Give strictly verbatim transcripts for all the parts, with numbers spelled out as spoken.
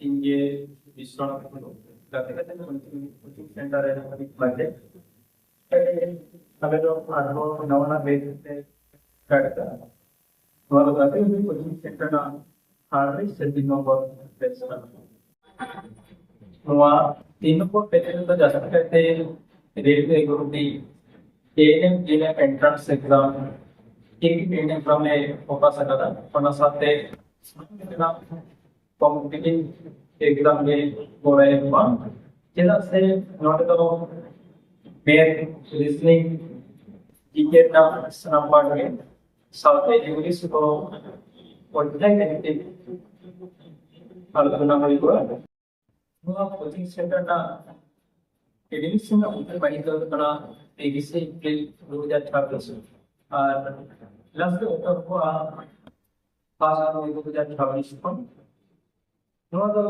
ᱤᱧ ᱜᱮ ᱵᱤᱥᱣᱟᱱᱟᱛᱷ ᱴᱩᱰᱩ, ᱜᱟᱛᱮ ᱜᱟᱛᱮ ᱠᱳᱪᱤᱝ ᱥᱮᱱᱴᱟᱨ ᱨᱮ ᱵᱷᱟᱜᱮ᱾ ᱟᱞᱮ ᱫᱚ ᱟᱨᱦᱚᱸ ᱱᱟᱣᱟ ᱱᱟᱣᱟ ᱵᱮᱪ ᱞᱮ ᱥᱴᱟᱨᱴ ᱠᱟᱜᱼᱟ᱾ ᱱᱚᱣᱟ ᱫᱚ ᱜᱟᱛᱮ ᱜᱟᱛᱮ ᱠᱳᱪᱤᱝ ᱥᱮᱱᱴᱟᱨ ᱨᱮᱱᱟᱜ ᱛᱷᱟᱨᱰ ᱨᱮ ᱥᱮ ᱛᱤᱱ ᱱᱚᱢᱵᱚᱨ ᱵᱮᱪ ᱠᱟᱱᱟ᱾ ᱱᱚᱣᱟ ᱛᱤᱱ ᱱᱚᱢᱵᱚᱨ ᱵᱮᱪ ᱨᱮᱫᱚ ᱡᱟᱹᱥᱛᱤ ᱠᱟᱭᱛᱮ ᱨᱮᱞᱣᱮ ᱜᱨᱩᱯ ᱰᱤ, ᱮ ᱮᱱ M, G N M entrance exam, A P P N exam ᱮ ᱯᱷᱳᱠᱟᱥ ᱟᱠᱟᱫᱟ᱾ ᱚᱱᱟ ᱥᱟᱶᱛᱮ ᱠᱚᱢᱯᱤᱴᱤᱴᱤᱵᱷ ᱮᱠᱡᱟᱢ ᱨᱮ ᱜᱚᱲᱚᱭ ᱮᱢᱚᱜᱼᱟ᱾ ᱪᱮᱫᱟᱜ ᱥᱮ ᱱᱚᱰᱮ ᱫᱚ ᱢᱮᱛᱷ, ᱨᱤᱡᱱᱤᱝ, ᱡᱤᱠᱮ ᱨᱮᱱᱟᱜ ᱥᱟᱱᱟᱢ ᱯᱟᱨᱴ ᱜᱮ, ᱥᱟᱶᱛᱮ ᱤᱝᱞᱤᱥ ᱠᱚ ᱚᱫᱷᱭᱟᱭ ᱠᱟᱛᱮ ᱟᱞᱳᱪᱚᱱᱟ ᱦᱩᱭᱩᱜᱼᱟ᱾ ᱱᱚᱣᱟ ᱠᱳᱪᱤᱝ ᱥᱮᱱᱴᱟᱨ ᱨᱮᱱᱟᱜ ᱮᱰᱢᱤᱥᱚᱱ ᱨᱮᱱᱟᱜ ᱢᱩᱪᱟᱹᱫ ᱢᱟᱹᱦᱤᱛ ᱫᱚ ᱦᱩᱭᱩᱜ ᱠᱟᱱᱟ ᱛᱤᱨᱤᱥᱮ ᱮᱯᱨᱤᱞ ᱫᱩ ᱦᱟᱡᱟᱨ ᱪᱷᱟᱵᱵᱤᱥ, ᱟᱨ ᱠᱞᱟᱥ ᱫᱚ ᱮᱛᱚᱦᱚᱵᱚᱜᱼᱟ ᱯᱷᱟᱥᱴ ᱢᱮ ᱫᱩ ᱦᱟᱡᱟᱨ ᱪᱷᱟᱵᱵᱤᱥ ᱠᱷᱚᱱ᱾ ᱱᱚᱣᱟ ᱫᱚ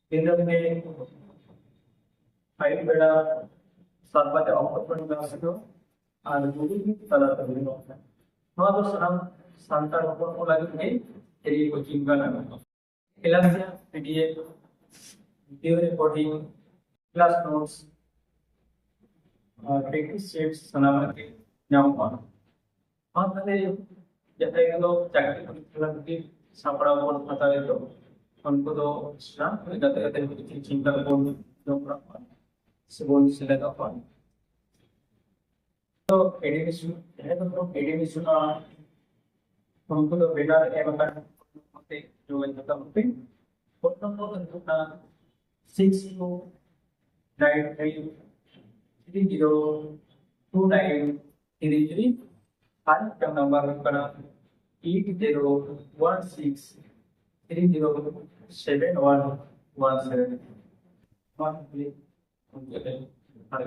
ᱫᱤᱱᱟᱹᱢ ᱜᱮ ᱟᱹᱭᱩᱵ ᱵᱮᱲᱟ ᱥᱟᱛ ᱵᱟᱡᱮ ᱚᱠᱛᱚ ᱠᱷᱚᱱ ᱠᱞᱟᱥ ᱫᱚ ᱟᱨ ᱜᱩᱨᱩ ᱛᱟᱞᱟ ᱛᱮ ᱦᱩᱭᱩᱜᱼᱟ᱾ ᱱᱚᱣᱟ ᱫᱚ ᱥᱟᱱᱟᱢ ᱥᱟᱱᱛᱟᱲ ᱦᱚᱯᱚᱱ ᱠᱚ ᱞᱟᱹᱜᱤᱫ ᱜᱮ ᱯᱷᱨᱤ ᱠᱳᱪᱤᱝ ᱠᱟᱱᱟ᱾ ᱠᱞᱟᱥ ᱨᱮᱭᱟᱜ P D F, video recording, class notes, ᱟᱨ ᱯᱨᱮᱠᱴᱤᱥ ᱥᱮᱴ ᱥᱟᱱᱟᱢᱟᱜ ᱜᱮ ᱧᱟᱢᱚᱜᱼᱟ᱾ ᱢᱟ ᱛᱟᱦᱞᱮ ᱡᱟᱦᱟᱸᱭ ᱠᱚᱫᱚ ᱪᱟᱹᱠᱨᱤ ᱯᱚᱨᱤᱠᱠᱷᱟ ᱞᱟᱹᱜᱤᱫ ᱥᱟᱯᱲᱟᱣ ᱵᱚᱱ ᱦᱟᱛᱟᱣ ᱮᱫ ᱫᱚ, ᱩᱱᱠᱩ ᱫᱚ ᱥᱟᱱᱟᱢ ᱜᱟᱛᱮ ᱜᱟᱛᱮ ᱪᱤᱱᱛᱟ ᱵᱚᱱ ᱡᱚᱯᱲᱟᱣ ᱠᱚᱣᱟ ᱥᱮᱵᱚᱱ ᱥᱮᱞᱮᱫᱚᱜ ᱠᱚᱣᱟ᱾ ᱛᱚ ᱮᱰᱢᱤᱥᱚᱱ, ᱡᱟᱦᱟᱸᱭ ᱫᱚ ᱮᱰᱢᱤᱥᱚᱱ ᱩᱱᱠᱩ ᱫᱚ ᱵᱮᱱᱟᱨ ᱮᱢ ᱟᱠᱟᱱ ᱢᱚᱛᱮ ᱡᱳᱜᱟᱡᱳᱜᱽ ᱦᱟᱛᱟᱣ ᱯᱮ᱾ ᱯᱷᱳᱱ ᱱᱚᱢᱵᱚᱨ ᱫᱚ ᱦᱩᱭᱩᱜ ᱠᱟᱱᱟ six two nine three three zero two nine three three, ᱟᱨ ᱢᱤᱫᱴᱟᱝ ᱱᱟᱢᱵᱟᱨ ᱦᱩᱭᱩᱜ ᱠᱟᱱᱟ eight zero one six three zero seven one one seven. ᱱᱚᱣᱟ ᱠᱚᱜᱮ ᱟᱨ